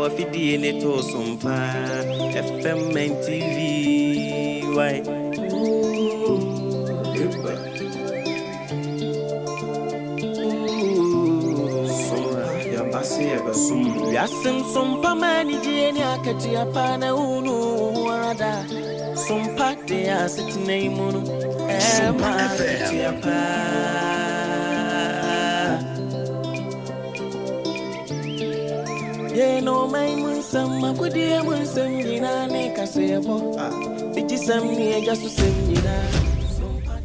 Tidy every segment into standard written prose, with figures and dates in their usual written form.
wafidie ne to Sompa FM and TV why. Wiase nsompa ma anigyeɛ ne akatua pa na wonu wo ho ara da. Sompa de asetena yi mu no ɛma akatua pa. Yɛn ɔman mu nsɛm, agodie mu nsɛm nyinaa ne kaseɛbɔ, digyisɛm ne agya so sɛm nyinaa. Sompa.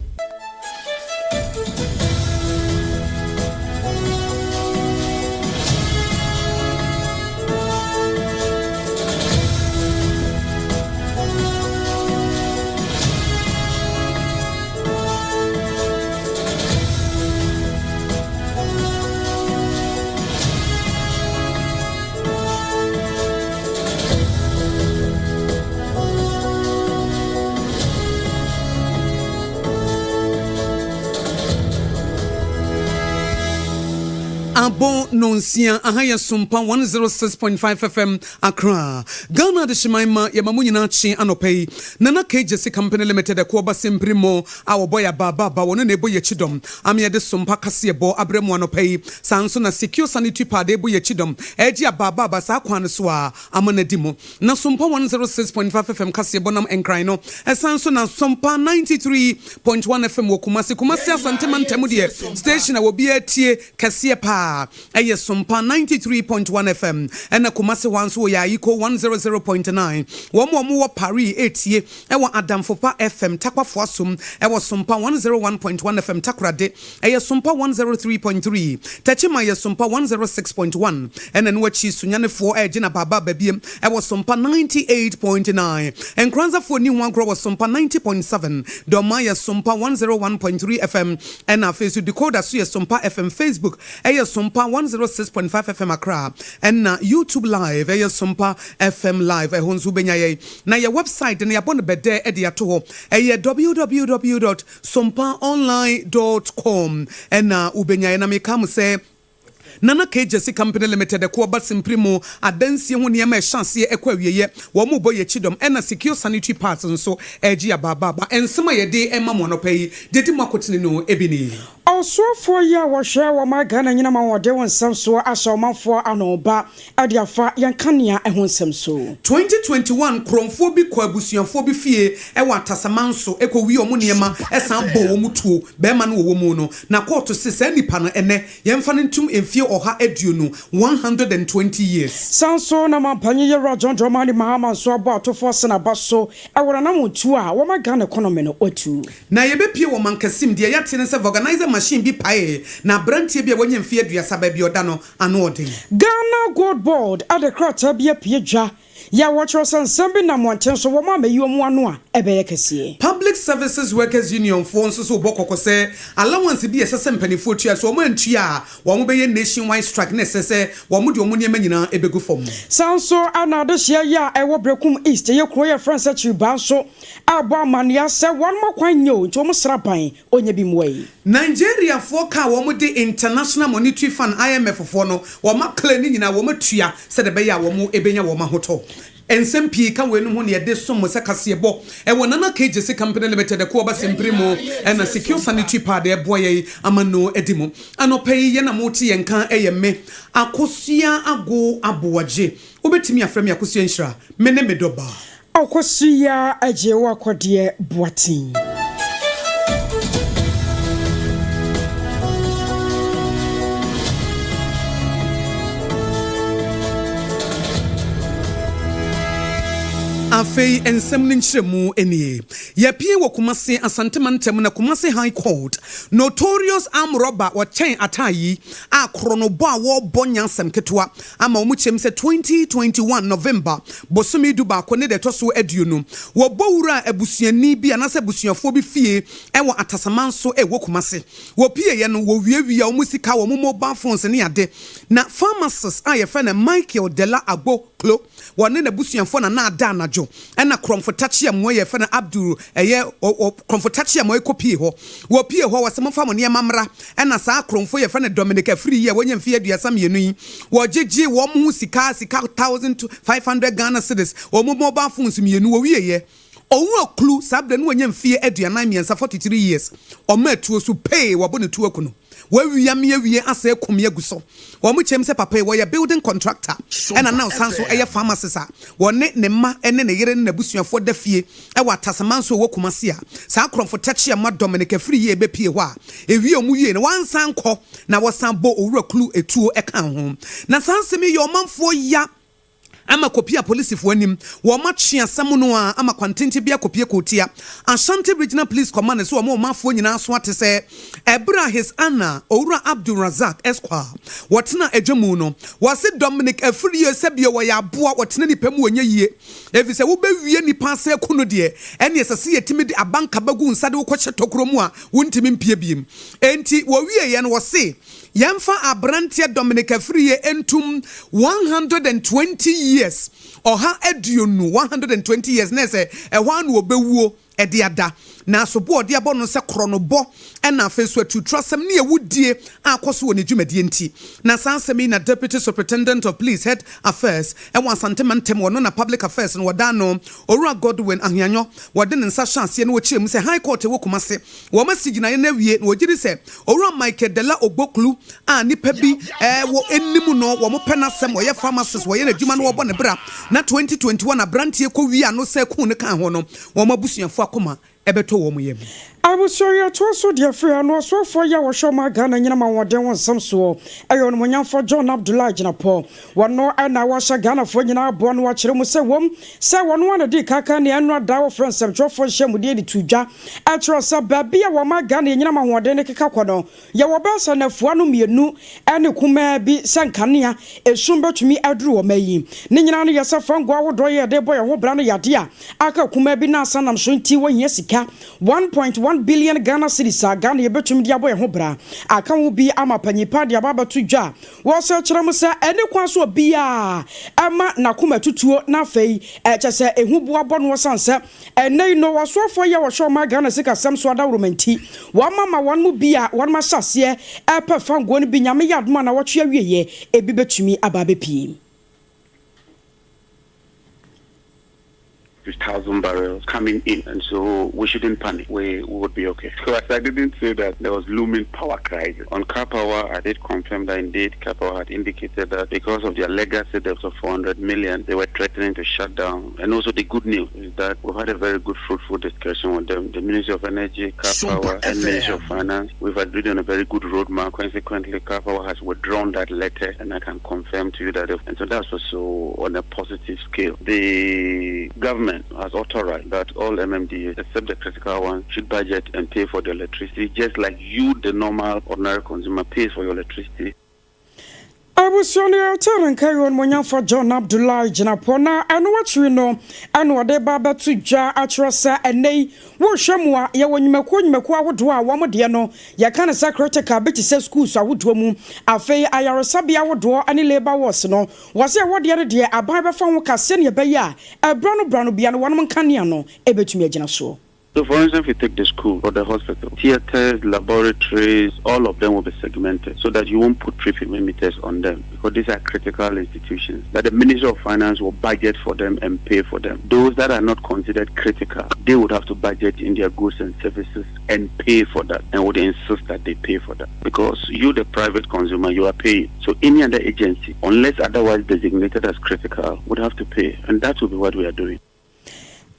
Abɔ nonsia aha yɛ Sompa 106.5 FM Accra, Ghana Adehyeman ma yɛma mo nyinaa kye anɔpa yi. Nana K Gyasi Company Limited ɛkoɔ ba Sempiri Mo a wɔbɔ yɛ abaabaaba wɔno na ɛbɔ yɛ kyidɔm ama yɛde Sompa kaseɛbɔ abrɛ mo anɔpa yi. Saa nso na Secure Sanitary Pad ɛbɔ yɛ kyidɔm ɛregye abaabaaba saa kwan no so a ama no adi mu. Na Sompa 106.5 FM kaseɛbɔ nam Nkran no. Ɛsan nso na Sompa 93.1 FM wɔ Kumasi. Kumasi Asante mantam deɛ station a obiara tie kɛseɛ paa ɛyɛ Sompa 93.1 FM. Ɛna Kumasi hɔ ara nso wɔ yɛ Ayiko 100.9. Wɔn a wɔwɔ Paris retie ɛwɔ Adamfopa FM, Takwafoɔ Asom ɛwɔ Sompa 101.1 FM, Takorade ɛyɛ Sompa 103.3, Techiman yɛ Sompa 106.1, ɛna ɛno akyi Sunyanefoɔ ɛregye na baaba aba biem ɛwɔ Sompa 98.9, Nkoranzafoɔ nni ho agorɔ wɔ Sompa 90.7, Dormaa yɛ Sompa 101.3 FM, ɛna afei nso Decoder so yɛ Sompa FM, Facebook ɛyɛ Sompa 106.5 FM Accra, ɛna YouTube Live ɛyɛ Sompa FM Live, ɛhɔ nso wobɛnya yɛn. Na yɛ wɛbsaet no yɛabɔ no bɛdɛ de ato hɔ, ɛyɛ www dot sompaonline dot com ɛna wobɛnya yɛ. Na meka mo sɛ Nana K. Gyasi Company Limited ɛko ɔba simpiri mu adansie ho nneɛma ɛhyɛ aseɛ ɛkɔ awieɛ, wɔn rebɔ yɛ kyidɔm ɛna Secure Sanitary Pads nso ɛregye abaabaaba. Nsɛm a yɛde rema mo anɔpa yi deɛ ɛdi mu akotene no bi nie. Ɔsoafoɔ yi a wɔhwɛ wɔma Ghana anyinam ahoɔden ho nsɛm soɔ ahyɛ ɔmanfoɔ ano ba de afa yɛn kanea ho nsɛm so. 2021 Korɔmfoɔ bi kɔɔ abusuafoɔ bi fie wɔ Atasamanso kɔwii wɔn nneɛma san bɔɔ wɔn tuo. Barima no wɔwɔ mu no, na kɔɔto se saa nipa no ɛnnɛ yɛmfa no ntom mfie 120, 120 years. San so na Mampanyin Yewura John Dramani Mahama nso abɔ atofoɔ sene aba so wɔ n'anamontuo a wɔma Ghana economy no atu. Na yɛbɛpue wɔ Mankasim. Deɛ yɛate ne sɛ vulcanizer machine bi paee, na aberanteɛ bi a wanya mfeɛ 30 baabi a ɔda no, ano ɔden. Ghana Gold Board de krataa bi apue dwa yɛ a wɔkyerɛ sɛ nsɛm bi nam mmɔnten so wɔn a mɛyi wɔn ano a ɛbɛyɛ kɛseɛ. Public Services Workers Union foɔ nso so rebɔ kɔkɔ sɛ allowance bi a ɛsɛ sɛ mpanimfoɔ tua, sɛ wɔn antua a wɔn bɛyɛ nationwide strike na ɛsɛ sɛ wɔn de wɔn nneɛma nyinaa bɛgu fam. Saa nso na adehyeɛ yi a ɛwɔ Berekum East yɛ kuro yɛfrɛ no sɛ Kyiribaa nso abɔ amaneɛ sɛ wɔn akwan nyɛ o nti wɔn sra ban ɔnyɛ bi mmoa yi. Nigeriafoɔ ka a wɔn de International Monetary Fund, IMF, foɔ no wɔn akla ne nyinaa wɔn atua sɛdeɛ ɛbɛyɛ a wɔn bɛnya wɔn ahotɔ. Nsɛm pii ka weinom ho na yɛde som mo sɛ kaseɛbɔ ɛwɔ Nana K Gyesi Company Limited ɛko ɔba Sempiri mu ɛna Secure Sanitary Pad ɛboa yɛn ama no adi mu. Anɔpa yi yɛn a mote yɛn nka ɛyɛ me Akosua Ago Aboagye. Wobɛtumi afrɛ me Akosua Nhyira. Me ne me dɔ baa. Akosua agye wo akɔdeɛ Boateng. Afei nsɛm no nkyerɛmu nie. Yɛapue wɔ Kumasi, Asante mantam na Kumasi High Court, notorious arm robber ɔkyɛn Ataa-Yi a korɔnobɔ a wɔrebɔ nyɛ asɛm ketewa ama wɔn kyɛm sɛ 2021 November bosome dubaako ne da ɛtɔ so 20, wɔbɔ wuraa abusuani bi anaasɛ abusuafoɔ bi fie wɔ Atasamanso wɔ Kumasi. Wɔpieeɛ no, wɔwiawia wɔn sika, wɔn mobile phones ne ade. Na pharmacist a yɛfrɛ no Michael Dela Agbo Klo, wɔne n'abusuafoɔ na na ada anadwo, ɛna Korɔmfo Takyiamoa yɛfrɛ no Abdul ɛyɛ Korɔmfo Takyiamoa yi kɔpie hɔ. Wɔpie hɔ, wɔse momfa mo nneɛma mmra, ɛna saa Korɔmfo yɛfrɛ no Dominic Afriyie yi a wanya mfeɛ 32 yi, wɔgyegyee wɔn ho sika, sika 1,500 Ghana cedis, wɔn mobile phones mmienu, wɔwieɛ. Owura Klu, saa berɛ no wanya mfeɛ 43, 43 years, ɔmaa tuo so pee, wɔabɔ ne tuo aku no. Wawia me awie asɛ akum me agu so. Wɔn kyerɛ mu sɛ papa yi wɔyɛ building contractor ɛna na ɔsan nso yɛ pharmacist a wɔne ne mma ne ne yere ne n'abusuafoɔ da fie wɔ Atasemanso a ɛwɔ Kumasi a saa korɔmfo tɛkyeɛmma Dominic Afriyie bɛpie hɔ a ɛwie wɔn wie no wɔansan nkɔ na wɔsan bɔ Owura Klu tuo kaa ho. Na saa nsɛm yi yɛ ɔmanfoɔ ya ama kɔpie apolisifoɔ anim. Wɔatwe asɛm no ara ama kwantenten bi akɔpie kootia. Ashanti Regional Police Command nso wɔn ɔmanfoɔ nyinaa aso ate sɛ ɛberɛ a His Honour Owura Abdul Razak Esquire wɔtena adwa mu no, wɔse Dominic Afriyie sɛbio wɔyɛ aboa wɔtena nipa mu wɔnyɛ yie efisɛ wobɛwie nipa ase aku no deɛ ɛne ɛsɛ sɛ yɛtumi de abankaba gu wo nsa de wo kɔhyɛ tokuro mu a wontumi mpie biem. Enti wɔwieɛ no wɔse Yɛmfa aberanteɛ Dominic Afriyie ntom 120 years, 120, 120 years, na ɛsɛ ɛhɔ ara na ɔbɛwuo de ada. Na sobo a ɔde abɔ no sɛ korɔnobɔ ɛna afei nso aturuturasɛm ne awudie a akɔ so wɔ ne dwumadie nti. Na saa asɛm yi na Deputy Superintendent of Police Head Affairs wɔ Asante Mantam ɔno na Public Affairs no wɔda ano, Owura Godwin Ahianyɔ, wɔde ne nsa hyɛ aseɛ na wɔkyerɛ mu sɛ High Court ɛwɔ Kumase Wɔasi gyinaeɛ no awie na wɔgye di sɛ Owura Michael Dela Ogboklu a nnipa bi wɔ nim no, wɔpɛ n'asɛm, ɔyɛ pharmacist, wɔyɛ n'adwuma na wɔbɔ ne bra, na 2021 aberanteɛ kɔwia ano sɛ kuu no kaa ho no, wɔn abusuafoɔ akoma bɛtɔ wɔn yam. Abusua yi ɛtoa so deɛ firi ha no ɔsoafoɔ yi a wɔhwɛ ɔman Ghana nyinam ahoɔden ho nsɛm soɔ ɛyɛ Onimuonyamfoɔ John Abdulai Jinapor. Wɔno na wɔahyɛ Ghanafoɔ nyinaa aboa no akyerɛ mu sɛ wom sɛ wɔno ara na dii kan kan nea nnora da wɔfrɛ nsɛmtwerɛfoɔ nhyiamudie de too dwa kyerɛ sɛ baabi a wɔma Ghana anyinam ahoɔden no keka kɔ no yɛwɔ bɛyɛ sɛ nnafua no mmienu ne kumaa bi sɛ nkanea esum bɛtumi aduru wɔma yi. Ne nyinaa no yɛ sɛ fangoo ahodoɔ yɛ yɛde bɔ yɛn ho bra no yɛ adeɛ a aka kumaa bi na asa nam so nti wɔhia sika 1.1 billion Ghana cedis a Ghana yɛbɛtumi de abɔ yɛn ho bra aka ho bi ama panyin pa de aba abɛto dwa a Wɔsɛ kyerɛ mo sɛ ɛnni kwan sɛ obiara ma n'akoma tutuo na afei kyɛ sɛ ehu boa bɔ no ɔsan sɛ ɛnnɛ yi no ɔsoafoɔ yi a ɔhwɛ ɔman Ghana sikasɛm so adaworoma nti wɔama ma wɔn mu bi a wɔnom ahyɛ aseɛ ɛrepɛ fangoɔ no bi Nyame yɛ adom a nawɔtwe awieɛ ebi bɛtumi aba abɛpie. 2,000 barrels coming in, and so we shouldn't panic. We, we would be okay. So as I didn't say that there was looming power crisis. On Karpower, I did confirm that indeed Karpower had indicated that because of their legacy debt of 400 million, they were threatening to shut down. And also the good news is that we've had a very good fruitful discussion with them. The Ministry of Energy, Karpower, and Ministry of Finance, we've agreed on a very good roadmap. Consequently, Karpower has withdrawn that letter, and I can confirm to you that. And so that's also on a positive scale. The government has authorized that all MMDAs, except the critical ones, should budget and pay for the electricity, just like you, the normal, ordinary consumer, pays for your electricity. Abusua no yɛtee no nka yi Onimuonyamfoɔ John Abdulai Jinapor na ɛno akyiri no ɛna ɔde ba abɛto dwa akyerɛ sɛ ɛnnɛ yi wohwɛ mu a yɛwɔ nnwumakuo nnwumakuo ahodoɔ a wɔn deɛ no yɛka no sɛ critical bi te sɛ schools ahodoɔ mu afei ayaresabea ahodoɔ ne labour wards no Wɔse ɛwɔ deɛ no deɛ aban bɛfa ho ka sɛdeɛ ɛbɛyɛ a ɛberɛ ano berɛ ano biara no wɔnom nkanea no bɛtumi agyina soɔ. So for instance, if you take the school or the hospital, theatres, laboratories, all of them will be segmented so that you won't put prepayment meters on them because these are critical institutions that the Ministry of Finance will budget for them and pay for them. Those that are not considered critical, they would have to budget in their goods and services and pay for that and would insist that they pay for that because you, the private consumer, you are paying. So any other agency, unless otherwise designated as critical, would have to pay and that will be what we are doing.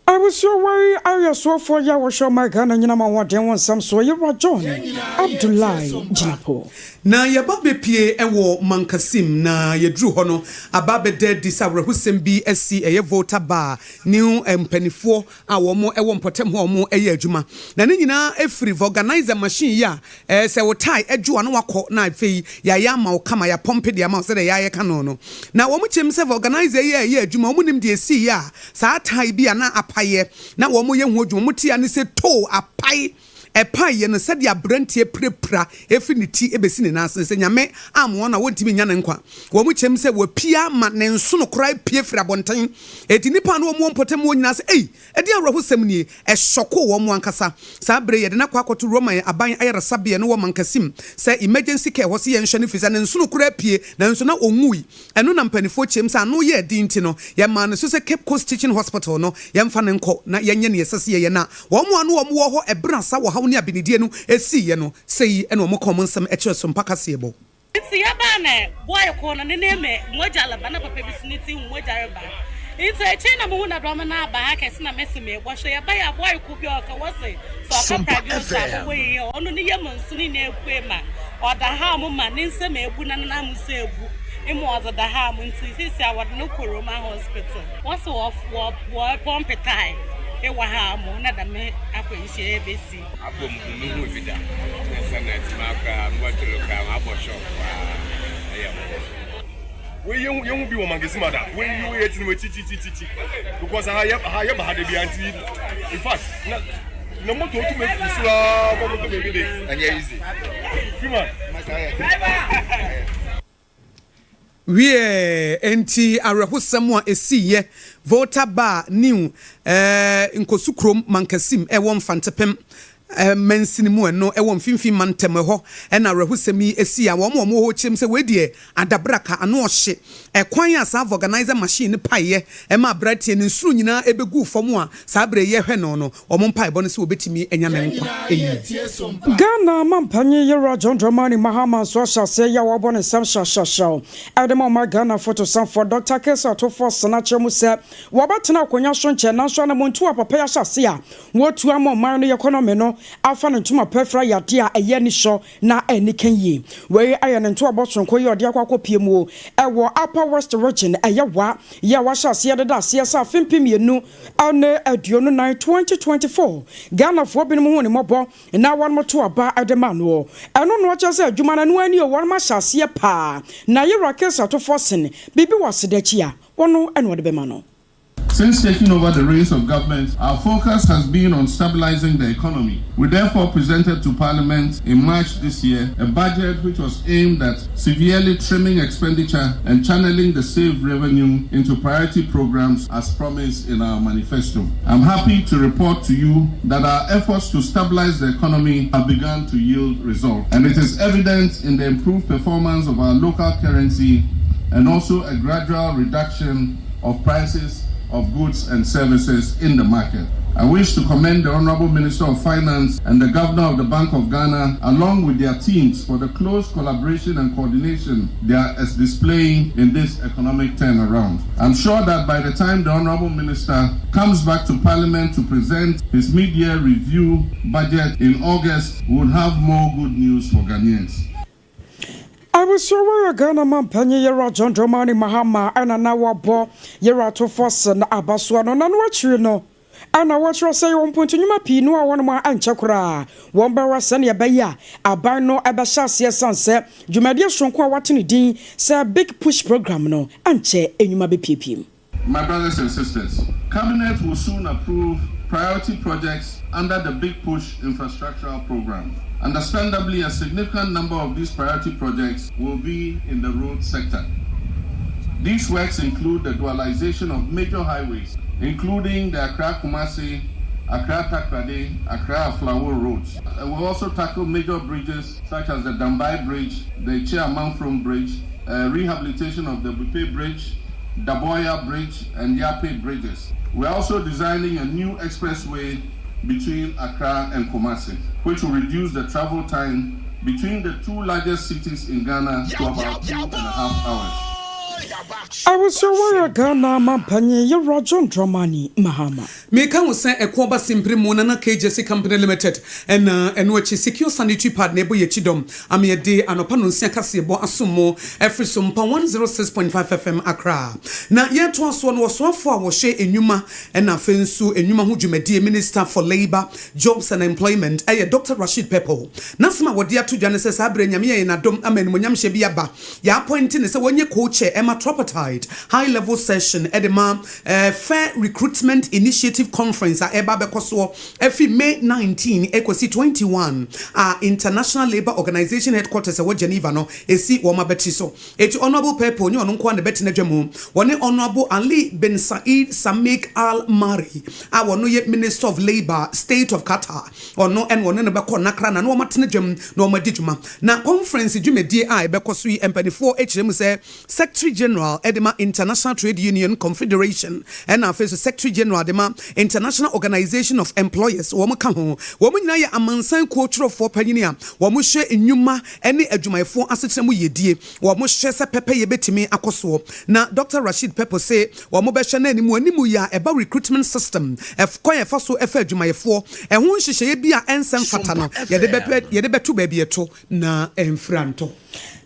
Abusua wei ayɛ soɔfoɔ yi a wɔhwɛ ɔman Ghana nyinam ahoɔden ho nsɛm soɔ Yewura John Abdullai Jinapor. Na yɛba bɛpue wɔ Mankasim, na yɛduru hɔ no, aba abɛda adi sɛ awerɛhosɛm bi asi, ɛyɛ Volta Bar ne mpaninfoɔ a wɔn wɔ mpɔtam hɔ a wɔn yɛ adwuma. Na ne nyinaa firi vulcanizer machine yi a sɛ wo tae dwo a na wakɔ na afei yɛayɛ ama wo kama, yɛapɔmpe de ama wo sɛdeɛ yɛayɛ ka no no. Na wɔn kyɛm sɛ vulcanizer yi a ɛyɛ adwuma, wɔn nim deɛ ɛsiiɛ a saa tae bi a na apaeɛ na wɔn yɛ ho adwuma, wɔn te a ne sɛ too apae. Ɛpaeɛ no, sɛdeɛ aberanteɛ pirapira firi ne ti bɛsi ne nan ase no, sɛ Nyame ammoa no a, wɔntumi nnya ne nkwa. Wɔn kyɛm sɛ wapia ma ne nsono koraa apue firi abɔnten. Enti nnipa a na wɔwɔ mpɔtam hɔ nyinaa sɛ, Ei, ɛdeɛn awerɛhosɛm nie! Ɛhyɔkoo wɔn ankasa. Saa berɛ yi, yɛde no akɔ akɔto Roman aban ayaresabea no wɔ Mankasim sɛ emergency care hɔ sɛ yɛnhwɛ no ɛfiri sɛ ne nsono koraa apue, nanso na ɔnwui. Ɛno na mpaninfoɔ kyeam sɛ ano yɛɛ den nti no, yɛmaa no so sɛ Cape Coast Teaching Hospital no, yɛmfa no nkɔ na yɛnyɛ nea ɛsɛ sɛ yɛyɛ. Na wɔn a na wɔn wɔ hɔ ɛberɛ a saa ɔhaw ne abenedie no siiɛ no, sei na wɔn ka wɔn nsɛm kyerɛ Sompa Kaseɛbɔ. Ntsi yɛbaa na boy kor no ne nan mu mogya reba na papa bi so ne tsir mu mogya reba. Ntsi ekyir na muhun dɛ dɔm no aba ha kɛse na mese mobɔhwɛ. Yɛbae a boy kor bi a ɔka wɔse sɛ ɔka pragye o sɛ abɔbɔ yie a ɔno ne yamu nsu ne nyinaa epue ma ɔda haw mu ma ne nsamu ebu na ne nan mu so ebu ema ɔdze da haw mu ntsi sesei a wɔdze no kɔ Roman hospital. Wɔse wɔ wɔ wɔrepɔmpe tae wɔ haw mu na dɛm akwanhyia yi ebesi. Abɔ mu hu mehu bi da na sɛ na atumi akora mobɛtolo koraa mabɔ shop paa ɛyɛ ho. Wei yɛhu yɛhu bi wɔ Mangesima da wei yi wei ti no wei chichichichi because aha yɛ aha yɛ ba ha de bi anti in fact na na moto otu me fi soro aa kɔ moto baabi de ɛnyɛ easy freeman. Wiɛ, enti awerɛhosɛm a esiiɛ Volta Bar New eh, Nkosu kurom Mankasim ɛwɔ Mfantepem eh, mansini mu ɛno ɛwɔ Mfimfini mantam ɛhɔ ɛna awerɛhosɛm yi esii a wɔn a wɔwɔ hɔ kyerɛm sɛ wei deɛ adabraka ano ɔhye ɛkwan a saa vulcanizer machine no paeɛ ɛma aberanteɛ no nsuro nyinaa ɛbɛguu fam a saa berɛ yi yɛhwɛ no no Wɔn mpaebɔ ne sɛ wɔbɛtumi anya ne Yɛn nkwa. nyinaa Ayi. yɛretie so mpa. Ghana mampanyin Yewura John Dramani Mahama nso ahyɛ aseɛ yɛ a wabɔ ne nsam hyawhyawhyaw de ma ɔman Ghana fotosanfoɔ Dɔkta Cassiel Ato Forson akyerɛ mu sɛ wɔbɛtena akonwa so nkyɛ nanso anamontuo a papa yi ahyɛ aseɛ a wɔretu ama ɔman no economy no afa ne ntoma pa afira yɛ adeɛ a ɛyɛ anisɔ na anika yie. Wei yɛ ne ntoabɔ soronko yi a ɔde akɔ akɔpie mu wɔ Upper West Region ɛyɛ wa yɛ a wahyɛ aseɛ deda aseɛ sɛ afe 2024, 2024, Ghanafoɔ binom huu ne mmɔbɔ na wɔnom to aba de maa noɔ. Ɛno na ɔkyerɛ sɛ adwuma no ɛno ara nie o, wɔnom ahyɛ aseɛ paa. Na Yewura Kesa Atufoɔ sen biribi wɔ aseda akyi a, wɔno na ɔde bɛma no. Since taking over the reins of government, our focus has been on stabilizing the economy. We therefore presented to Parliament in March this year a budget which was aimed at severely trimming expenditure and channeling the saved revenue into priority programs as promised in our manifesto. I'm happy to report to you that our efforts to stabilize the economy have begun to yield results. And it is evident in the improved performance of our local currency and also a gradual reduction of prices of goods and services in the market. I wish to commend the Honorable Minister of Finance and the Governor of the Bank of Ghana, along with their teams, for the close collaboration and coordination they are displaying in this economic turnaround. I'm sure that by the time the Honorable Minister comes back to Parliament to present his mid-year review budget in August, we will have more good news for Ghanaians. Abusua wei yɛ Ghana manpanyin Yewura John Dramani Mahama na na wabɔ Yewura Ato Forson abasoa no. Nano akyiri no na wɔkyerɛ sɛ yɛwɔ mpontu nnwuma pii no a wɔnom a ɛnkyɛ koraa wɔn bɛwɔ sɛnea ɛbɛyɛ a aban no bɛhyɛ aseɛ ɛsiane sɛ dwumadie soronko a wɔato ne din sɛ Big Push Program no ankyɛ nnwuma bɛpiepie mu. My brothers and sisters, Cabinet will soon approve priority projects under the Big Push infrastructural program. Understandably, a significant number of these priority projects will be in the road sector. These works include the dualization of major highways, including the Accra-Kumasi, Accra-Takoradi, Accra-Aflao roads. We will also tackle major bridges such as the Dambai Bridge, the Chiamanfrom Bridge, rehabilitation of the Buipe Bridge, Daboya Bridge, and Yape Bridges. We're also designing a new expressway between Accra and Kumasi, which will reduce the travel time between the two largest cities in Ghana to about 2.5 hours. Abusua wei yɛ Ghana manpanyin Yewura John Dramani Mahama. Meka wo sɛ ɛko aba simpire mu Nana KJC Company Limited ɛna ɛno akyi Secure Sanitary Pad na ɛbɔ yɛn akyi dɔm ama yɛde anɔpa nonsia kaseɛbɔ asom mo ɛfiri Sompa 106.5 FM Accra. Na yɛretoa soɔ no ɔsoafoɔ a wɔhwɛ nnwuma ɛna afei nso nnwuma ho dwumadie Minister for Labour, Jobs and Employment ɛyɛ Doctor Rasheed Pepple. N'asɛm a wɔde ato dwa ne sɛ saa berɛ Nyame ayɛ n'adom ama animuonyamhyɛ bi aba. Yɛapɔinte no sɛ wɔnyɛ co-chair ɛma. ma Tripartite High Level Session de ma Fair Recruitment Initiative Conference a ɛreba abɛkɔ soɔ ɛfiri May 19 kɔsi 21 a International Labour Organization Headquarters ɛwɔ Geneva no ɛsi wɔn abati so. Enti Honourable Purple nyɛ ɔno nko ara na ɛbɛtena dwa mu, wɔne Honourable Ali bin Said Samik Al Marri a ɔno yɛ Minister of Labour, State of Qatar, ɔno na ɔne no bɛkɔ nnakra na ne wɔn atena dwa mu na wɔn adi dwuma. Na conference dwumadie a ɛbɛkɔ so yi mpaninfoɔ kyerɛ mu sɛ Secretary General de ma International Trade Union Confederation ɛna afei nso Secretary General de ma International Organization of Employers wɔn ka ho. Wɔn nyinaa yɛ amansan kuo twerɛfoɔ panyini a wɔhwɛ nnwuma ne adwumayɛfoɔ asetena mu yiedie. Wɔhwɛ sɛ pɛpɛyɛ bɛtumi akɔ soɔ. Na Dɔkta Rasheed Pepple se wɔbɛhwɛ na animu animu yi a ɛba recruitment system, kwan a ɛfa so fa adwumayɛfoɔ, ɛho nhyehyɛeɛ bi a ɛnsɛ mfata no yɛde bɛto baabi ɛto na ɛmfira ntɔ.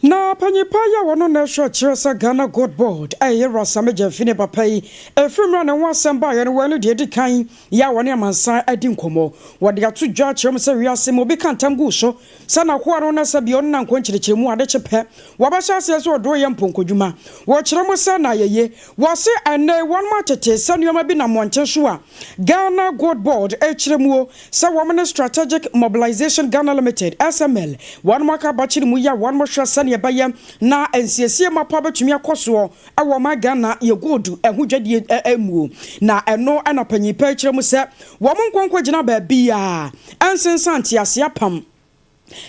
Na panyin pa yi a ɔno na ɛhwɛ kyerɛ sɛ Ghana Gold Board a ɛyɛ Wura Sammy Gyamfi ne papa yi ɛfiri mmerɛ a ne ho asɛm baeɛ no wɔ ɛno deɛ ɛdi kan yi a wɔne amansan adi nkɔmmɔ. Wɔde ato dwa akyerɛ mu sɛ wiase mu obi ka ntam gu so sɛ n'akoa no na sɛ bia ɔno na nkɔ nkyerɛkyerɛmu ade kye pɛ wɔbɛhyɛ aseɛ sɛ ɔdoo yɛ mpɔnkɔdwuma. Wɔkyerɛ mu sɛ na ayɛye. Wɔse ɛnnɛ yi wɔnom atete sɛ nnoɔma bi nam mmɔnten so a Ghana Gold Board rekyerɛ muo sɛ wɔn ne Strategic Mobilisation Ghana Limited, SML, wɔnom aka abakyere mu yi a wɔnom hwɛ sɛdeɛ ɛbɛyɛ na nsiesie mapa bɛtumi akɔ soɔ wɔ ɔman Ghana yɛ gold ho dwadie muo. Na ɛno na panyin pa yi kyerɛ mu sɛ wɔn nkɔ nkɔgyina baabiara nsensan nteaseɛ apam.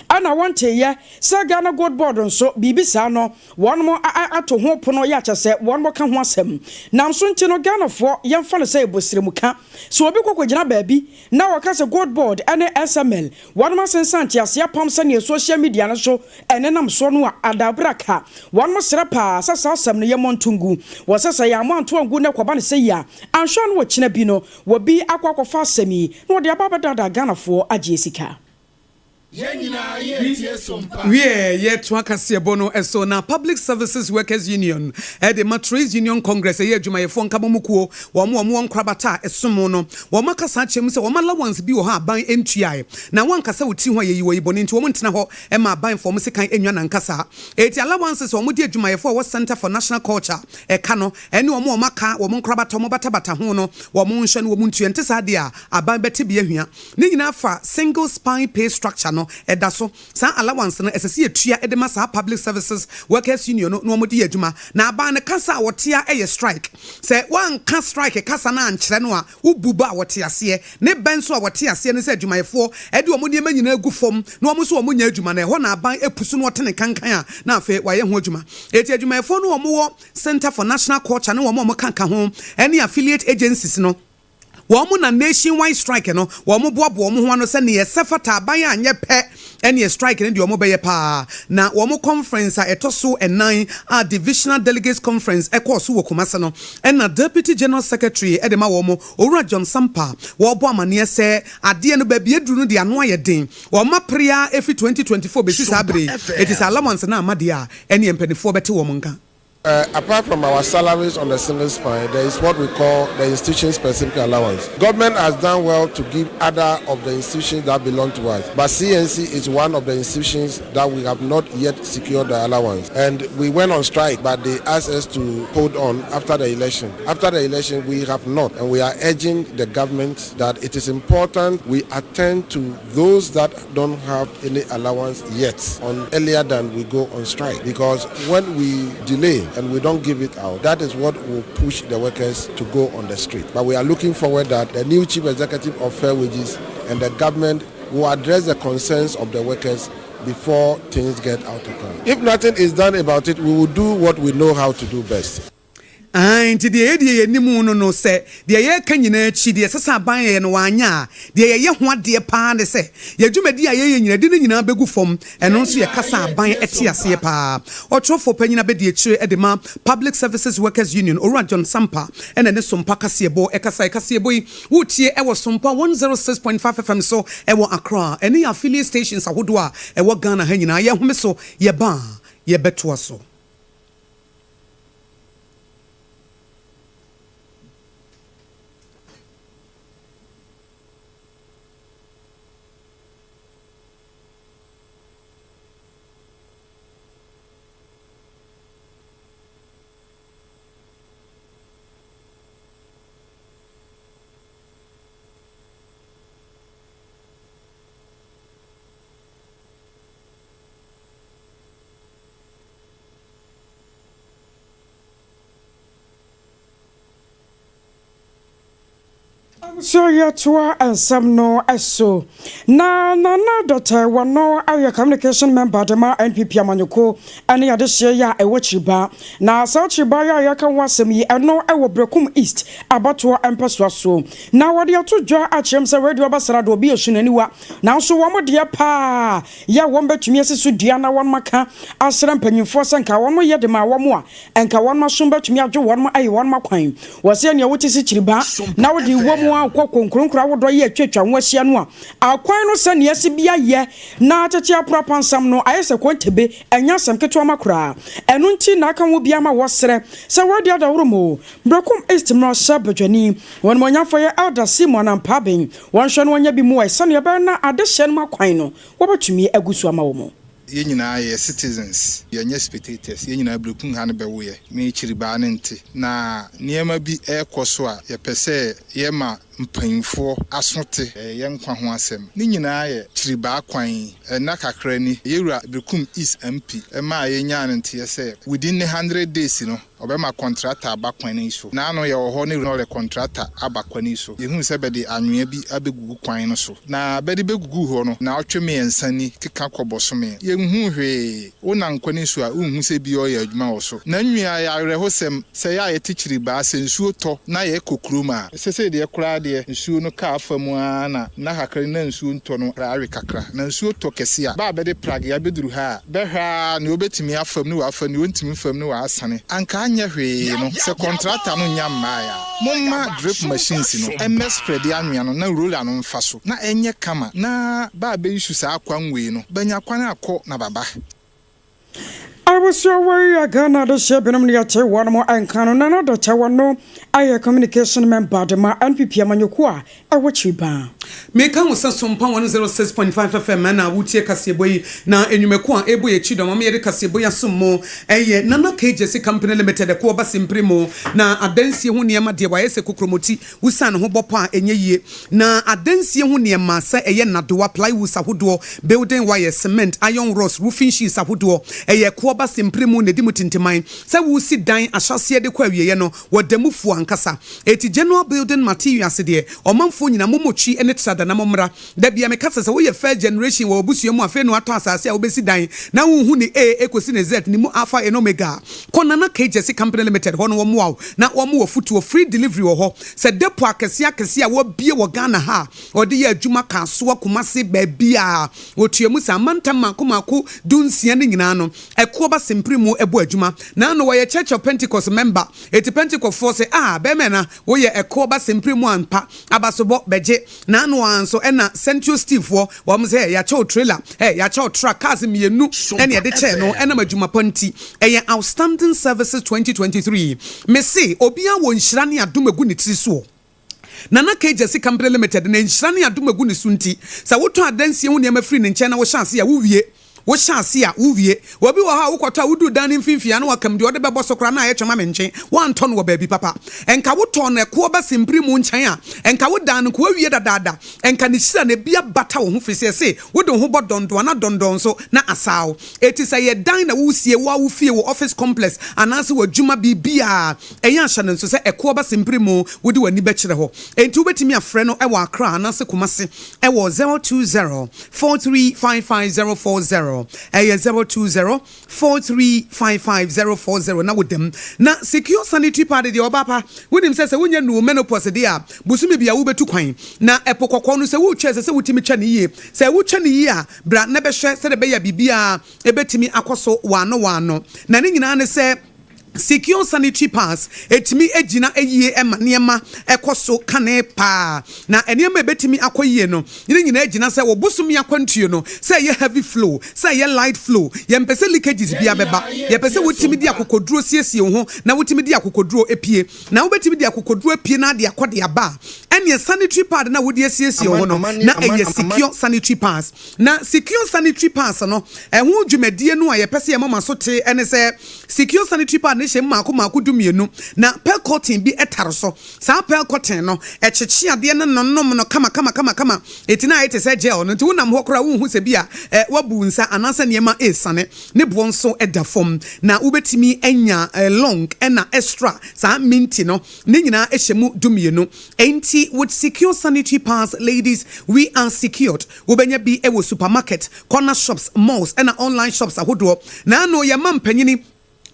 Ɛna wɔnteeɛ sɛ Ghana Gold Board nso biribi saa no wɔnom ato ho pono yɛ akyɛsɛ wɔnom ka ho asɛm. Nanso nti no Ghanafoɔ yɛmfa no sɛ ɛbɔ srɛmuka. Sɛ obi kɔ kɔgyina baabi na ɔka sɛ Gold Board ne SML wɔnom asensan nteaseɛ apam sɛdeɛ social media no so ɛnenam soɔ no a adabraka. Wɔnom srɛ paa sɛ saa asɛm no yɛmmɔ nto ngu. Wɔsɛ sɛ yɛammɔ anto angu na ɛkɔba no sɛyi a anhwɛ a na ɔkyena bi no wɔbi akɔ akɔfa asɛm yi na wɔde aba abɛdaadaa Ghanafoɔ agyeɛ sika. Wiɛ, yɛtoa kaseɛbɔ no so na Public Services Workers Union de ma Trades Union Congress, ɛyɛ adwumayɛfoɔ nkabɔmu kuo, wɔn a wɔwɔ nkorabata a ɛsom no, wɔn akasa akyerɛ mu sɛ wɔn allowance bi wɔ hɔ a aban ntuae, na wɔankasa wo tiri ho a yɛyi wɔ yi bɔne nti wɔn ntena hɔ mma aban mfa wɔn sekan nnwa n'ankasa. Enti allowances a wɔde adwumayɛfoɔ a ɛwɔ Centre for National Culture ɛka no ne wɔn a wɔaka wɔn nkorabata a wɔbatabata ho no wɔn nhwɛ na wɔn ntua, ɛnte saa deɛ a aban bɛte bi ahia. Ne nyinaa fa single spine pay structure no ɛda so. Saa allowance no ɛsɛ sɛ yɛtua de ma saa public services workers union no na wɔde yɛ adwuma. Na aban no kasa a wɔtea yɛ strike. Sɛ woanka strike kasa no ankyerɛ no a wobu bɛ a wɔte aseɛ. Ne bɛ nso a wɔte aseɛ ne sɛ adwumayɛfoɔ de wɔn nneɛma nyinaa gu fam na wɔn nso wɔnyɛ adwuma na ɛhɔ na aban pusu na ɔte ne kankan a na afei wayɛ ho adwuma. Enti adwumayɛfoɔ no a wɔwɔ Centre for National Culture ne wɔn a wɔka ka ho ne affiliate agencies no, Wɔn na nationwide strike no wɔn boaboa wɔn ho ano sɛ neɛ ɛsɛ fata aban anyɛ pɛ ɛneɛ strike no deɛ wɔn bɛyɛ paa. Na wɔn conference a ɛtɔ so ɛnan a divisional delegates conference ɛkɔɔ so wɔ Kumasi no ɛna deputy general secretary ɛde ma wɔn Owura John Sampa wɔrebɔ amaneɛ sɛ adeɛ no baabi aduru no deɛ ano ayɛ den wɔn apere ara ɛfiri 2024 bɛsi saa bere yi ɛti sɛ allowance no amma deɛ a ɛneɛ mpanifoɔ bɛte wɔn nka. Uh, apart from our salaries on the single spine, there is what we call the institution-specific allowance. Government has done well to give other of the institutions that belong to us, but CNC is one of the institutions that we have not yet secured the allowance. And we went on strike, but they asked us to hold on after the election. After the election, we have not, and we are urging the government that it is important we attend to those that don't have any allowance yet on earlier than we go on strike, because when we delay and we don't give it out, that is what will push the workers to go on the street. But we are looking forward that the new chief executive of Fair Wages and the government will address the concerns of the workers before things get out of hand. If nothing is done about it, we will do what we know how to do best. Aane, enti deɛ yɛyɛ deɛ yɛnim no no, sɛ deɛ yɛreka nyinaa akyi, deɛ ɛsɛ sɛ aban yɛ no wanyɛ a, deɛ yɛyɛ ho adeɛ pa ara ne sɛ, yɛn dwumadie a yɛyɛ nyinaa, de ne nyinaa bɛgu fam. Ɛno nso yɛ kasa a aban te aseɛ pa ara. Ɔtwerɛfoɔ panin abadiakyire de ma Public Services Workers Union, Owura John Sampa na ɛne Sompa Kaseɛbɔ kasaeɛ. Kaseɛbɔ yi, woretie wɔ Sompa 106.5 FM so wɔ Accra ne yɛn affiliate stations ahodoɔ a ɛwɔ Ghana ha nyinaa. Yɛhome so, yɛba a, yɛbɛtoa so. Abusua yɛtoa nsɛm no so. Na Nana Dɔtɛ Wano ayɛ communication member de ma NPP amanyɔkuo ne adehyeɛ yi a ɛwɔ Kyiriba. Na saa Kyiriba yi a yɛreka ho asɛm yi ɛno wɔ Berekum East abatoɔ mpɛsoa so. Na wɔde ato dwa akyerɛ mu sɛ radio abasra de obi asu n'aniwa nanso wɔn deɛ paa yɛ a wɔn bɛtumi asi so dua na wɔn aka asrɛ mpanyinfoɔ sɛ nka wɔn yɛ de maa wɔn a nka wɔn asom bɛtumi adwo wɔn ayi wɔn akwan. Wɔ sɛ nea wote sikyiriba na wode wɔ mu a kɔ konkuronkuro awodɔ yi atwatwa ho ahyia no a, akwan no sɛnea asi bi ayɛ na tete aporo apansam no ayɛ sɛ kontebe, ɛnyɛ asɛm ketewa ma koraa. Ɛno nti na aka ho bi ama wɔsrɛ sɛ wɔadi adaworo mu. Berekum East mmarahyɛ badwani, wɔn animuonyamfoɔ yɛ Elder Simon Ampaabeng, wɔnhwɛ na wɔnyɛ bi mmuae sɛnea ɛbɛyɛ na adehyɛ no mu akwan no wɔbɛtumi agu so ama wɔn. Yɛn nyinaa yɛyɛ citizens, yɛnyɛ spectators, yɛn nyinaa berekum ha no bɛwoeɛ, me kyiribaa no nte. Na nneɛma bi rekɔ so a yɛpɛ sɛ yɛma mpanyimfoɔ aso te, ɛyɛ yɛn nkwa ho asɛm. Ne nyinaa yɛ kyiribaa kwan yi. Nna kakra ni, Yɛwura Berekum East MP maa yɛnyaa no nteɛ sɛ within ne hundred days no, Ɔbɛma kɔntrata aba kwan yi so. Naano yɛwɔ hɔ ne lɔre kɔntrata aba kwan yi so. Yehuu sɛ bɛde anwea bi abegugu kwan no so. Na bɛde beguguu hɔ no, naawɔtwe mmeɛnsa ni keka kɔ bɔsome. Yenhuu hwee. Wonam kwan yi so a, wunhu sɛ bi ɔɔyɛ adwuma wɔ so. Na nwia yɛ awerɛhosɛm sɛ yɛ a yɛte kyiribaa, sɛ nsuo tɔ na yɛkɔ kurom a, Sesei deɛ koraa deɛ, nsuo no kaa fa mu ara na nna kakra ni na nsuo ntɔ no koraa awe kakra. Na nsuo tɔ kɛse a, bɛ a bɛde pragea bɛduru ha a, bɛhwɛ ara nea ɔbɛtumi afa mu ne wafa, nea ɔntumi mfa mu ne wasane. Anka anyɛ hwee no, sɛ kɔntrata no nnya mmaeɛ a, momma drip machines no mmɛ sprɛde anwea no na roller no mfa so na ɛnyɛ kama na bɛ a bɛusu saa kwan wei no bɛnya kwan akɔ na bɛaba. Abusua wei yɛ Ghana adehyeɛ binom ne yɛte wɔn mo nka no Nana Dɔkyɛ wɔn no ayɛ communication member de ma NPP amanyɔkuo a ɛwɔ Kyiribaa. Meka wo sɛ Sompa 106.5 FM na wotie kaseɛbɔ yi, na nnwumakuo a ɛrebɔ yɛn akyi dɔm ama yɛde kaseɛbɔ yi asom mo yɛ Nana K. Gyasi Company Limited, Ɛkoɔ Basimpire mu, na adansie ho nneɛma deɛ wayɛ sɛ kokromoti, Wosiane ho bɔ pɔ a, ɛnyɛ yie. Na adansie ho nneɛma, sɛ ɛyɛ nnadewa, plywoods ahodoɔ, building wires, cement, iron rods, roofing sheets ahodoɔ, ɛyɛ ɛkoɔ ba sempere mu na ɛdi mu tintiman. Sɛ woresi dan ahyɛaseɛ de kɔ awieɛ no, wɔda mu fua ankasa. Enti general building materials deɛ, ɔmanfoɔ nyinaa mommɔ twi ne trada na mommra. Da biara meka sɛ, sɛ woyɛ first generation wɔ w'abusua mu a, afei na woatɔ asase a wobɛsi dan na wonhu ne A kɔsi ne Z, ne mu Alpha and Omega a, kɔ Nana K. Gyasi Company Limited hɔ na wɔmmoa wo na wɔma wo afutuo. Free delivery wɔ hɔ. Sɛ depot akɛseɛ akɛseɛ a wɔabue wɔ Ghana ha a wɔde yɛ adwuma, Kasoa, Kumasi, baabiara wɔtua mu saa. Amantam mmaako mmaako dunsia no nyinaa no, ɛkoɔ ba sempere mu bɔ adwuma. Naano wɔyɛ Church of Pentecost member, enti Pentecostfoɔ se, Ah, bɛrima na woyɛ ɛkoɔ ba sempere mu ampa, abasobɔ bɛgye. N'ano ara nso ɛna Central Steel foɔ wɔn sɛ yɛakyɛ wo trailer, ɛ yɛakyɛ wo truck, cars mmienu ɛna yɛde kyɛɛ no ɛnam adwuma pa nti. Ɛyɛ Outstanding Services 2023. Mese obiara wɔ nhyira ne adom agu ne tiri soɔ. Nana K Gyasi Company Limited na nhyira ne adom agu ne so nti, sɛ wotɔ adansie ho nneɛma firi ne nkyɛn na wohyɛ ase a, wowie. Wohyɛ ase a, wowie. Obi wɔ hɔ a, wokɔtɔ a, woduu dan no mfimfini a, na wakam deɛ ɔde bɛbɔ so koraa na ayɛ twema mentwe. Woantɔ no wɔ baabi papa. Nka wotɔɔ no ɛkoɔ ba simpiri mu nkyɛn a, nka wodaa no, nka wawie dadaada. Nka ne hyira no, ebi abata wo ho firi sɛ yɛse wode wo ho bɔ dɔndɔn na dɔndɔn nso na asaa wo. Enti sɛ ɛyɛ dan na woresie, wo ara wo fie, wo office complex anaase w'adwuma, biribiara, ɛyɛ a hyɛ no nso sɛ ɛkoɔ ba simpiri mu, wode w'ani bɛkyerɛ hɔ. Enti wobɛtumi afrɛ no wɔ Accra anaase Kumasi wɔ 020 4355040 ɛyɛ 0204355040 na woda mu. Na secure sanitary pad deɛ ɔba pa, wonim sɛ sɛ wonya nuu menopause deɛ a, bosome biara wobɛtu kwan. Na ɛpo kɔkɔɔ no sɛ woretwa ɛsɛ sɛ wotumi twa no yie. Sɛ wotwa no yie a, bra na bɛhwɛ sɛdeɛ ɛbɛyɛ a biribiara ɛbɛtumi akɔ so waano waano. Na ne nyinaa ne sɛ. Secure sanitary pads tumi gyina yie ma nneɛma kɔ so kane paa. Na nneɛma a ɛbɛtumi akɔ yie no, ne nyinaa gyina sɛ wo bosome akwantuo no, sɛ ɛyɛ heavy flow, sɛ ɛyɛ light flow. Yɛmpɛ sɛ leakages biara bɛba. Yɛpɛ sɛ wotumi de akokoduro siesie wo ho na wotumi de akokoduro pue. Na wobɛtumi de akokoduro apue na ade akɔ de aba a, ɛnneɛ sanitary pad no a wode asiesie wo ho no, na ɛyɛ secure sanitary pads. Na secure sanitary pads no, ɛho dwumadie no a yɛpɛ sɛ yɛma mo aso te ne sɛ, Secure sanitary pad no. hyɛ mu mmaako mmaako dumienu, na pearl cotton bi tare so. Saa pearl cotton no, ɛkyekye adeɛ no nonom no kama kama kama kama. Eti na ayɛ te sɛ gel no, nti wonam hɔ koraa a wonhu sɛ bi a woabu wo nsa anaasɛ nneɛma resiane. Ne boɔ nso da fam, na wobɛtumi anya long ɛna extra saa minti no, ne nyinaa hyɛ mu dumienu. Enti with secure sanitary pads ladies, we are secured. Wobɛnya bi wɔ supermarket, corner shops, malls ɛna online shops ahodoɔ. Naano yɛn mampanyini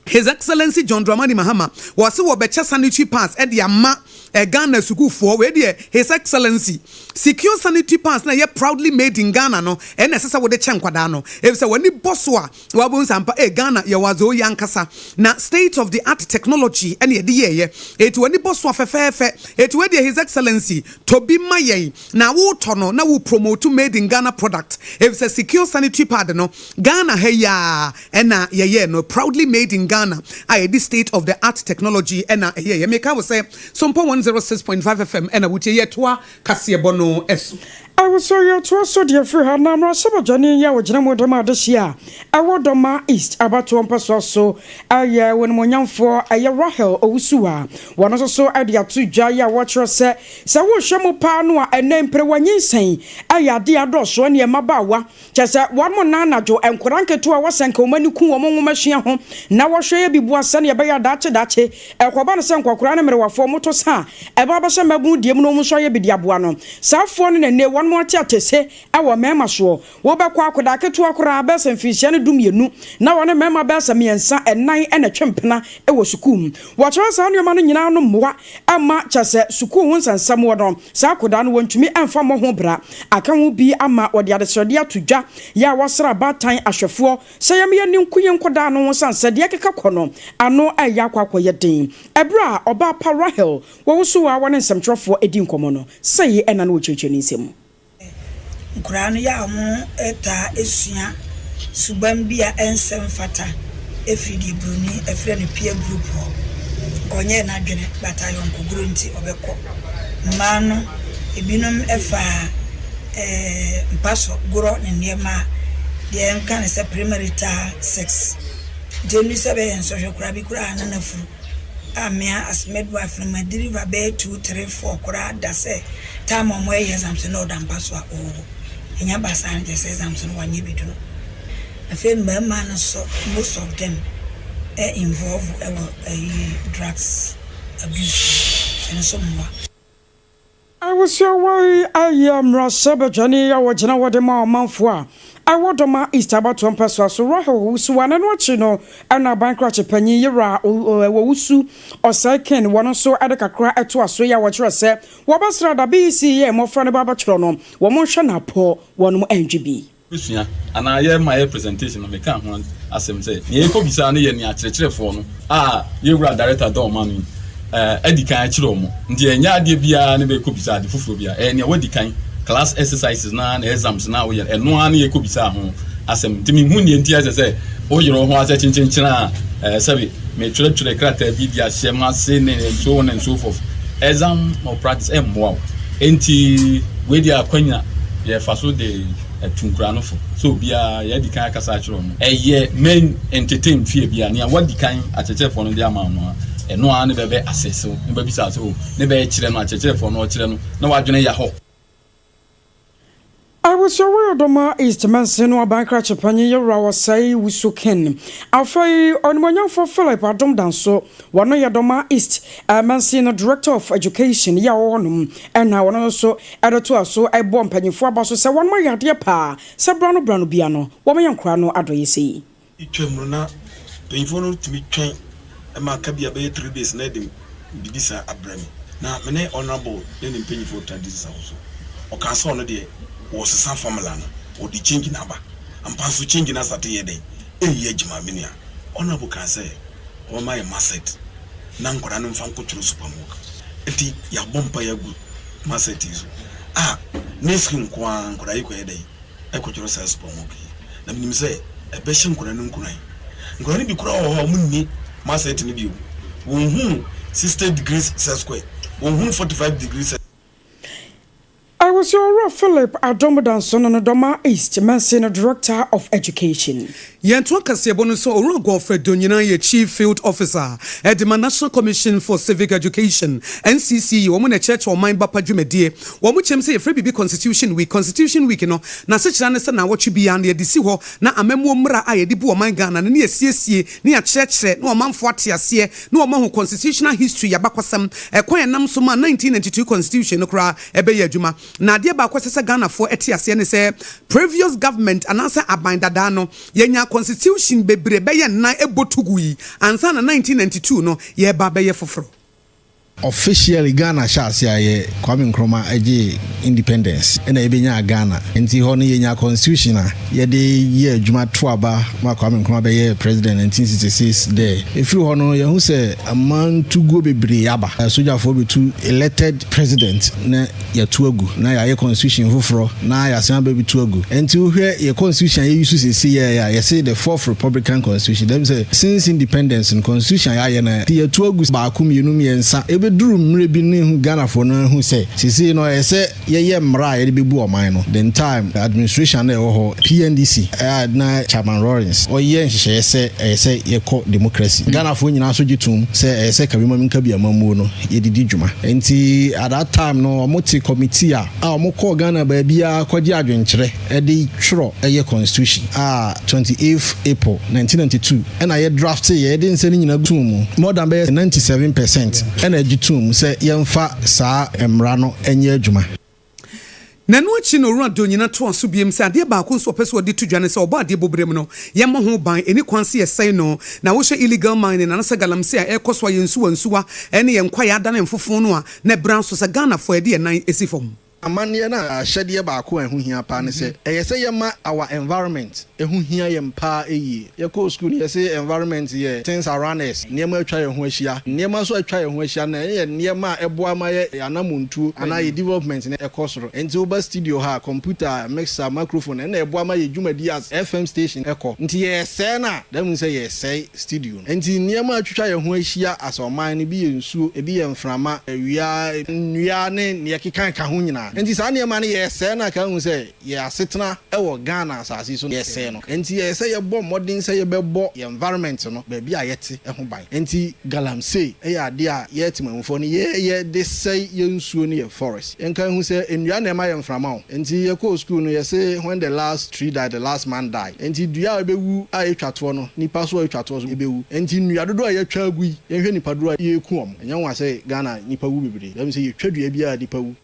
His Excellency John Dramani Mahama, wɔse wɔbɛkyɛ sanitary pads de ama Ghana sukuufoɔ. Wei deɛ His Excellency, secure sanitary pads na ɛyɛ proudly made in Ghana no, ɛna ɛsɛ sɛ wode kyɛ nkwadaa no. Efisɛ w'ani bɔ so a, wabɛhu sɛ ampa, eh, Ghana yɛwɔ adze oyi ankasa. Na state of the art technology ɛna yɛde yɛɛyɛ. Eti w'ani bɔ so a fɛfɛɛfɛ. Eti wei deɛ His Excellency, tɔ bi ma yɛn. Na wotɔ no na wo promote made in Ghana product. Efisɛ secure sanitary pad no, Ghana ha yi ara ɛna yɛyɛɛ no, proudly made in Ghana a yɛde state of the art technology ɛna ɛyɛeɛ. Meka wo sɛ Sompa 106.5 FM ɛna wotie, yɛtoa kaseɛbɔ no so. Awosɔre ɔtoa so deɛ firi ha na mmarahyɛbadwani yi a ɔgyina mu de ma adehyeɛ a ɛwɔ Dormaa East abatoɔ mpɛsoa so yɛ onimuonyamfoɔ ɛyɛ Rahel Owusu a wɔno nso so de ato dwa yi a wɔkyerɛ sɛ sɛ wohwɛ mu paa no a ɛnɛ mperewa nyinsɛn yɛ adeɛ a adɔɔso ɛne mmabaawa Kyerɛ sɛ, wɔn nna anadwo, nkwadaa nketewa a wɔsɛ nka wɔn ani ku wɔn nwomasua ho na wɔhwɛ yɛ bi boa sɛnea ɛbɛyɛ a daakye daakye ɛkɔba no sɛ nkwakoraa ne mmerewafoɔ wɔto sa a ɛba abɛhyɛ mmabunu deɛ mu na wɔn nso ayɛ bi de aboa no. Saa afoɔ no na nnɛ wɔn ate atese wɔ mmarima soɔ. Wobɛkɔ akwadaa ketewa koraa bɛyɛ sɛ mfinhyia no dumienu na wɔne mmarima bɛyɛ sɛ mmiɛnsa, nnan na ɛtwe mpena wɔ sukuu mu. Wɔkyerɛ saa nneɛma no nyinaa no mmoa mma kyerɛ sɛ sukuu ho nsɛnsɛm wɔ no, saa akwadaa no wɔntumi mfa mmɔ ho bra. Aka ho bi ama wɔde adesrɛdeɛ ato dwa yɛ a wɔsrɛ abaatan ahwɛfoɔ sɛ yɛmma yɛnni nko yɛn nkwadaa no ho sane sɛ deɛ ɛkeka kɔ no ano reyɛ akɔ akɔyɛ den. Ɛberɛ a ɔbaa pa Rahel wɔwosow a wɔne nsɛmtwerɛfoɔ di nkɔmmɔ no, sei na na ɔkyerɛkyerɛ ne nsɛm mu. Nkwadaa no yɛ a wɔtaa sua suban bi a ɛnsɛ mfata firi deɛ buroni frɛ no peer group hɔ. Ɔnyɛɛ n'adwene but ayɔnkogorɔ nti ɔbɛkɔ. Mmaa no, ebinom fa mpa so gorɔ ne nneɛma a deɛ yɛnka no sɛ premarital sex. Nti ɛnnu sɛ bɛyɛ nsɔhwɛ koraa bi koraa na n'afuru. a me a as midwife no ma deliver bɛyɛ two three four koraa da sɛ time a wɔyɛ exams no na ɔda mpa so a ɔwɔ ɛnya ba saa no kyerɛ sɛ exams no wanyɛ bi dunu afei mmarima no so most of them ɛ involve ɛwɔ ɛyi drugs abuse ɛno nso mmoa. Awusiawa yi ayɛ mmarahyɛbadwani a ɔgyina hɔ de ma ɔmanfoɔ a ɛwɔ Dormaa East abatoɔ mpɛsoa so. Rahel Owusu a n'ano akyi no na aban krakye panyin Yewura Owusu Osei Ken wɔn nso de kakra toa so yi a wɔkyerɛ sɛ wɔbɛsra da BEC yɛ mmɔfra no ba abɛtwerɛ no wɔn nhwɛ no apɔ wɔn antwi bi. Sua anaa yɛma yɛ presentation no mekaa ho asɛm sɛ nea yɛkɔbisaa no yɛ nea akyerɛkyerɛfoɔ no a yɛn wura director dɔn ma no yi adi kan akyerɛ wɔn nti ɛnyɛ adeɛ biara ne bɛkɔbisa ade foforɔ biara ɛyɛ nea wadi kan class exercises no ara na exams no a woyɛ ɛno ara ne yɛkɔbisaa ho asɛm nti menhu nea nti ɛsɛ sɛ woyere wo ho asɛ kyenkyenkyen a sɛbe metwerɛtwerɛ krataa bi de ahyɛ m'ase ne so on and so forth exam malpractice ɛmmoa wo nti wei deɛ akwanya yɛfa so de atu nkura no fo sɛ obiara yɛadi kan akasa akyerɛ wɔn. Ɛyɛ main entertain fie bi a nea wadi kan akyerɛkyerɛfoɔ no de ama no a ɛno ara ne bɛbɛ asɛse wo ne bɛbisa sɛ o ne bɛyɛ kyerɛ no akyerɛkyerɛfoɔ no ɔkyerɛ no na wadwene ya hɔ. Awusowe Odoma East Mansin no aban krakye panyin Yewura Osei Wusu Ken. Afei Onimuonyamfoɔ Philip Adom Danso, wɔno yɛ Doma East Mansin no Director of Education yɛ a ɔwɔ hɔnom na ɔno nso de toa so bɔ mpanyimfoɔ aba so sɛ wɔnom ayɛ adeɛ paa sɛ berɛ ano berɛ ano biara no wɔyɛ nkoraa no adɔeɛ sei. Twam no na mpanyimfoɔ no tumi twɛn ma aka bi a bɛyɛ 3 days na ɛde biribi saa abrɛ me. Na me ne Honourable ne ne mpanyimfoɔ taa di nsawo so. Ɔkaa sɛ ɔno deɛ wɔresesa formula no, wɔde change no aba. Ampa nso change no asate yɛ dɛn? Ɛnyɛ adwuma me nua. Honourable kaa sɛ ɔbɛma yɛn maset na nkwadaa no mfa nkɔtwerɛ supermock. Nti yɛabɔ mpaeɛ agu maset yi so a next week nko ara nkwadaa yi kɔyɛ dɛn? Ɛkɔtwerɛ saa supermock yi. Na menim sɛ ɛbɛhyɛ nkwadaa no nkuran. Nkwadaa no bi koraa wɔ hɔ a wɔnni maset no bi o. Wɔnhuu 60 degrees square, wɔnhuu 45 degrees. Awusi Owura Philip Adom Danso no no Dormaa East Mansin no Director of Education. Yɛntoa kaseɛbɔ no so, Owura Godfred Donyina yɛ Chief Field Officer de ma National Commission for Civic Education, NCCE, wɔn na ɛkyerɛkyerɛ ɔman ba pa dwumadie. Wɔn kyerɛm sɛ yɛfrɛ biribi Constitution Week. Constitution Week no, n'asekyerɛ ne sɛ naawɔtwe biara no yɛde si hɔ na amammuo mmara a yɛde bu ɔman Ghana no ne yɛasiesie ne yɛakyerɛkyerɛ na ɔmanfoɔ ate aseɛ na wɔahu constitutional history, abakɔsɛm, ɛkwan a ɛnam so maa 1992 Constitution no koraa ɛbɛyɛ adwuma. Na adeɛ baako a ɛsɛ sɛ Ghanafoɔ te aseɛ ne sɛ previous government anaasɛ aban dadaa no yɛnyaa constitution bebree bɛyɛ nnan bɔ to gui ansa na 1992 no yɛreba abɛyɛ foforɔ. Officially Ghana hyɛ ase a yɛ Kwame Nkrumah gyee independence ɛna yɛbɛnyaa Ghana nti hɔ no yɛnyaa constitution a yɛde yɛ adwuma to aba ma Kwame Nkrumah bɛyɛɛ president 1966 dɛ ɛfiri hɔ no yɛhu sɛ amantuguo bebree aba sogyafoɔ bɛtu elected president na yɛto agu na yɛayɛ constitution foforɔ na yɛasan aba bi to agu. Ɛnti wohwɛ yɛ constitution a yɛ use seesei yɛ a yɛse the fourth republican constitution dɛm sɛ since independence no constitution a yɛayɛ no yɛto agu baako mmienu mmiɛnsa ɛbɛduru mmerɛ bi no ehu Ghanafoɔ no ahu sɛ seesei no ɛyɛ sɛ yɛyɛ mmara a yɛde bɛbu ɔman no the time administration na ɛwɔ hɔ PNDC a na Chairman Rawlings ɔyɛ nhyehyɛeɛ sɛ ɛyɛ sɛ yɛkɔ democracy Ghanafoɔ nyinaa nso gye tom sɛ ɛyɛ sɛ kabimam nkabi amammuo no yɛde di dwuma. Nti at that time no ɔmo te committee a a ɔmo kɔɔ Ghana baabiara kɔgye adwenkyerɛ de twerɛ ɛyɛ constitution a 28th April 1992 ɛna yɛ drafte yɛ yɛde nsɛm no nyinaa too mu more than bɛyɛ 97% ɛna ɛgye too mu sɛ yɛmfa saa mmara no nyɛ adwuma. Na ɛno akyi no Owura Donyina toaa so biom sɛ adeɛ baako nso a ɔpɛ sɛ ɔde to dwa ne sɛ ɔbɔ adeɛ bɔberɛ mu no yɛmmɔ ho ban, ɛnni kwan sɛ yɛsɛe no. Na wohwɛ illegal mining anasɛ galamsey a ɛrekɔ so a yɛn nsuwa nsuwa ne yɛn kwaeɛ adane mfofo no a na ɛbra nso sɛ Ghanafoɔ yɛde yɛn nan si fam. Amanneɛ no ahyɛdeɛ baako a ɛho hia paa ne sɛ, ɛyɛ sɛ yɛma our environment ho hia yɛn paa yie. Yɛkɔɔ sukuu no, yɛse environment yɛ things around us, nneɛma a atwa yɛn ho ahyia. Nneɛma nso a atwa yɛn ho ahyia no, ɛyɛ nneɛma a ɛboa ma yɛ yɛn anammɔntuo anaa yɛn development no kɔ soro. Nti woba studio ha a, computer, mixer, microphone, ɛno na ɛboa ma yɛn dwumadie as FM station kɔ. Nti yɛresɛe no a, that means sɛ yɛresɛe studio no. Nti nneɛma a atwitwa yɛn ho ahyia as ɔman no, ebi yɛ nsuo, ebi yɛ mframa, awia, nnua ne nea ɛkeka ka ho nyinaa. Nti saa nneɛma no yɛresɛe no a, ka hu sɛ Yɛn asetena wɔ Ghana asase yi so no yɛsɛe no. Enti ɛyɛ sɛ yɛbɔ mmɔden sɛ yɛbɛbɔ yɛn environment no, baabi a yɛte ho ban. Enti galamsey yɛ adeɛ a yɛn Temanmufoɔ no yɛyɛ de sɛe yɛn nsuo ne yɛn forest. Yɛnka nhu sɛ nnua na ɛma yɛn mframa o. Enti yɛkɔɔ sukuu no yɛse when the last tree died, the last man died. Enti dua a ɛbɛwu a ɛtwa toɔ no, nipa nso a ɛtwa toɔ nso bɛwu. Enti nnua dodoɔ a yɛatwa agu yi, yɛnhwɛ nnipa dodoɔ a yɛreku wɔn. Ɛnyɛ nwanwa sɛ Ghana nnipa wu bebree. That means sɛ yɛtwa dua biara a nnipa wu.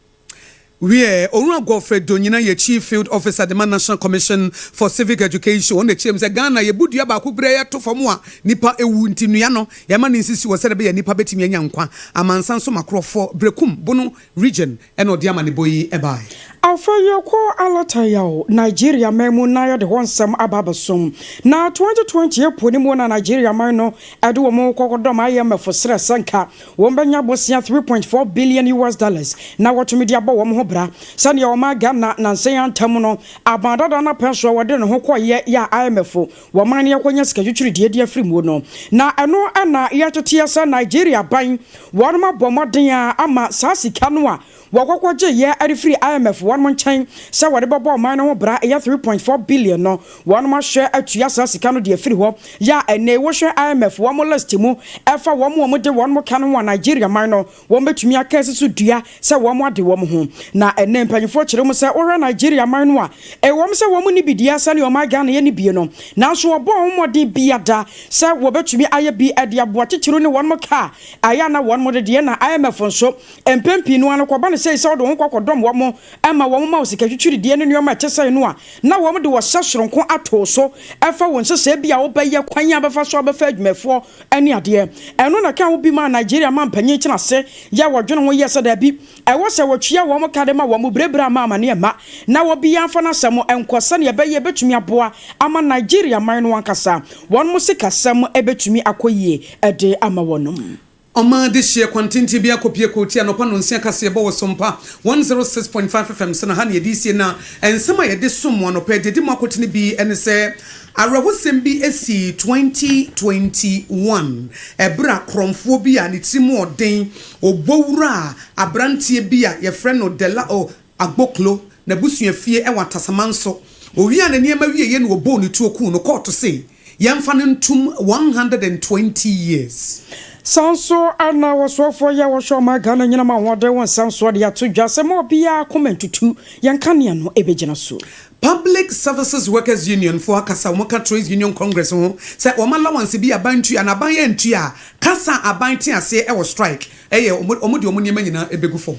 Wiɛ, Owura Godfred Donyina yɛ Chief Field Officer de ma National Commission for Civic Education. Ɔno na ɛkyerɛ mu sɛ Ghana yɛbu dua baako berɛ yɛto fam a nnipa wu nti nnua no yɛma no nsisi hɔ sɛdeɛ ɛbɛyɛ a nnipa bɛtumi anya nkwa. Amansan so makorɔfoɔ Berekum Bono Region na ɔde amanebɔ yi baeɛ. Afei yɛkɔ Alatayaw, Nigeria man mu na yɛde hɔ nsɛm aba abɛsom. Na 2020 April no mu na Nigeria man no de wɔn kɔkɔdɔm IMF srɛ sɛ nka Wɔbɛnya bosea 3.4 billion US dollars na wɔatumi de abɔ wɔn ho bra. Sɛdeɛ ɔman Ghana nansa yi ara ntam no, aban dada no apɛn so a wɔde ne ho kɔeɛ yɛ a IMF wɔ man no akɔnya sika twitwiridie de afiri muo no. Na ɛno na yɛteteɛ sɛ Nigeria aban wɔnom abɔ mmɔden ara ama saa sika no a Wɔkɔkɔgyeeɛ de firii IMF wɔnom nkyɛn sɛ wɔde bɛbɔ ɔman no ho bra ɛyɛ 3.4 billion no, wɔnom ahwɛ atua saa sika no de afiri hɔ. Yɛ a ɛnnɛ yi wohwɛ IMF wɔn list mu ɛfa wɔn a wɔde wɔnom ka no ho a Nigeria man no wɔn bɛtumi aka asi so dua sɛ wɔn ade wɔn ho. Na ɛnnɛ mpanyinfoɔ kyerɛ mu sɛ wohwɛ Nigeria man no a ɛwɔm sɛ wɔn nni bi deɛ sɛdeɛ ɔman Ghana yɛnni bie no nanso wɔbɔɔ ho mmɔden biada sɛ wɔbɛtumi ayɛ bi de aboa titiriw ne wɔnom ka a ɛyɛ a na wɔnom de deɛ na IMF nso Mpɛn pii no ara no, kɔba no sei sɛ wode wo ho kɔ kɔdɔm wɔn ma wɔn ma wo sika twitwirideɛ ne nneɛma a ɛte sɛn no a, na wɔde ɔhyɛ soronko ato wo so ɛfa wo nhyehyɛɛ bi a wobɛyɛ, kwan a wobɛfa so abɛfa adwumayɛfoɔ ne adeɛ. Ɛno na ɛka ho bi maa Nigeria manpanyin tena ase yɛ wɔdwene ho yɛ sɛ daabi, ɛwɔ sɛ wɔtua wɔn ka de ma wɔn berɛberɛ a ma amaneɛ mma na obiara mfa n'asɛm nkɔ sɛdeɛ ɛbɛyɛ ɛbɛtumi aboa ama Nigeria man no ankasa wɔn sikasɛm bɛtumi akɔ yie de ama wɔn. Ɔman adehyeɛ kwantenten bi akɔpue kootia anɔpa nonsia kaseɛbɔ wɔ Sompa 106.5 FM so na ha na yɛde resie na nsɛm a yɛde som mo anɔpa yi deɛ ɛdi mu akotene bi ne sɛ awerɛhosɛm bi sii 2021 ɛberɛ a korɔmfoɔ bi a ne tiri mu ɔden ɔbɔ wuraa aberanteɛ bi a yɛfrɛ no Dela oh Agboklo n'abusuafie wɔ Atasamanso. Owiaa ne nneɛma wieeɛ na wɔbɔɔ ne tuo kuu no. Kɔɔto se yɛmfa no ntom 120 years. Saa nso na wɔsoafoɔ yi a wɔhwɛ ɔman Ghana nyinam ahoɔden ho nsɛm soɔ de ato dwa sɛ ma obiara koma ntutu, yɛn kanea no bɛgyina so. Public Services Workers Union foɔ akasa a wɔka Trades Union Congress ho sɛ wɔn allowance bi aban ntua na aban antua a, kasa a aban te aseɛ wɔ strike yɛ wɔn de wɔn nneɛma nyinaa bɛgu fam.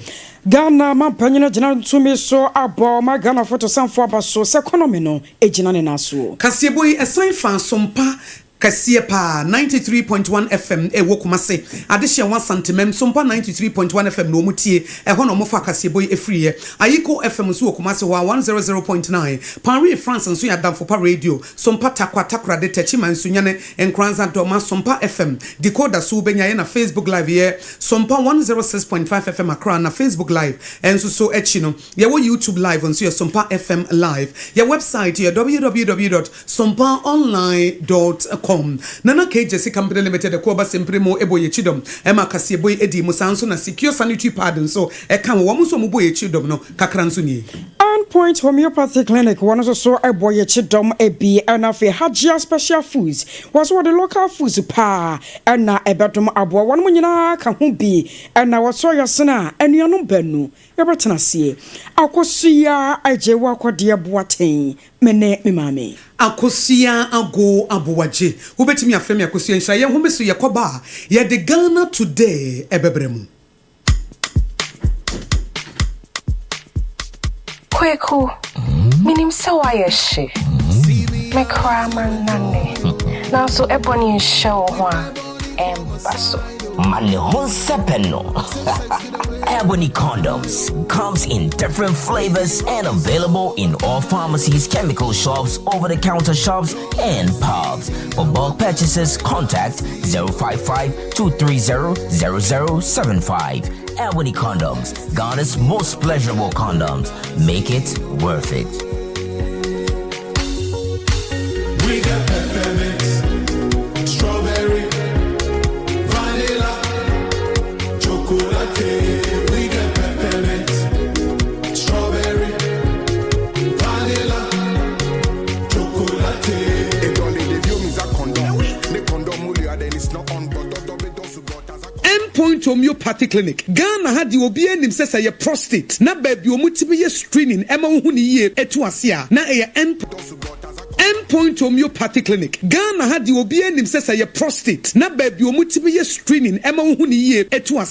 Ghana manpanyin agyina tumi so abɔ ɔman Ghana fotosanfo aba so sɛ economy no gyina ne nan so. Kaseɛbɔ yi ɛsan fa Sompa kɛseɛ paa, 93.1 FM ɛwɔ Kumase, Adehyeɛ ho Asantemam, Sompa 93.1 FM na wɔn tie, ɛhɔ na wɔn fa kaseɛbɔ yi firiiɛ. Ayiko FM nso wɔ Kumase hɔ a, 100.9, Paris France nso yɛ Adamfo Pa Radio, Sompa Tarkwa, Takoradi, Techiman, Sunyani, Nkoranza, Dɔma, Sompa FM, Decoder so wobɛnya yɛ na Facebook Live yɛ Sompa 106.5 FM Accra na Facebook Live nso so akyi no yɛwɔ YouTube Live nso yɛ Sompa FM Live. Yɛ website yɛ www dot sompaonline dot com. Nana K Gyasi Company Limited Ɛkoɔ Ba Sempere mu bɔ yɛn kyidɔm ɛma kaseɛbɔ yi di mu saa nso na Secure Sanitary Pad nso ka ho wɔn nso a wɔbɔ yɛn kyidɔm no kakra nso nie. End Point Homeopathy Clinic wɔn nso so bɔ yɛn kyidɔm bi ɛna afei Hajia Special Foods wɔn nso wɔde local foods paa na ɛbɛdom aboa wɔnom nyinaa ka ho bi na wɔsɔ yɛsene a anuanom baanu yɛbɛtena aseɛ. Akosua Agyewa Kɔdeɛ Boateng me ne me maame. Akosua Ago Aboagye wobɛtumi afrɛ me Akosua Nhyira yɛn home so yɛkɔba a yɛde Ghana Today ɛbɛbrɛ mo. Kweku, menim sɛ woayɛ hye. Me koraa mannane. Nanso ɛbɔne nhyɛ wo ho a, ɛmba so. Ma ne ho nsɛpɛ no. Ebony condoms comes in different flavors and available in all pharmacies, chemical shops, over-the-counter shops, and pubs. For bulk purchases, contact 055 230 0075. Ebony condoms, Ghana's most pleasurable condoms. Make it worth it. We got peppermint, strawberry, vanilla, chocolate. We got peppermint, strawberry, vanilla, chocolate. End Point Homeopathy Clinic, Ghana ha deɛ obiara nim sɛ sɛ ɛyɛ prostate na baabi a wɔtumi yɛ screening ma wohu no yie to ase a na ɛyɛ End End Point Homeopathy Clinic, Ghana ha deɛ obiara nim sɛ sɛ ɛyɛ prostate na baabi a wɔtumi yɛ screening ma wohu no yie to ase.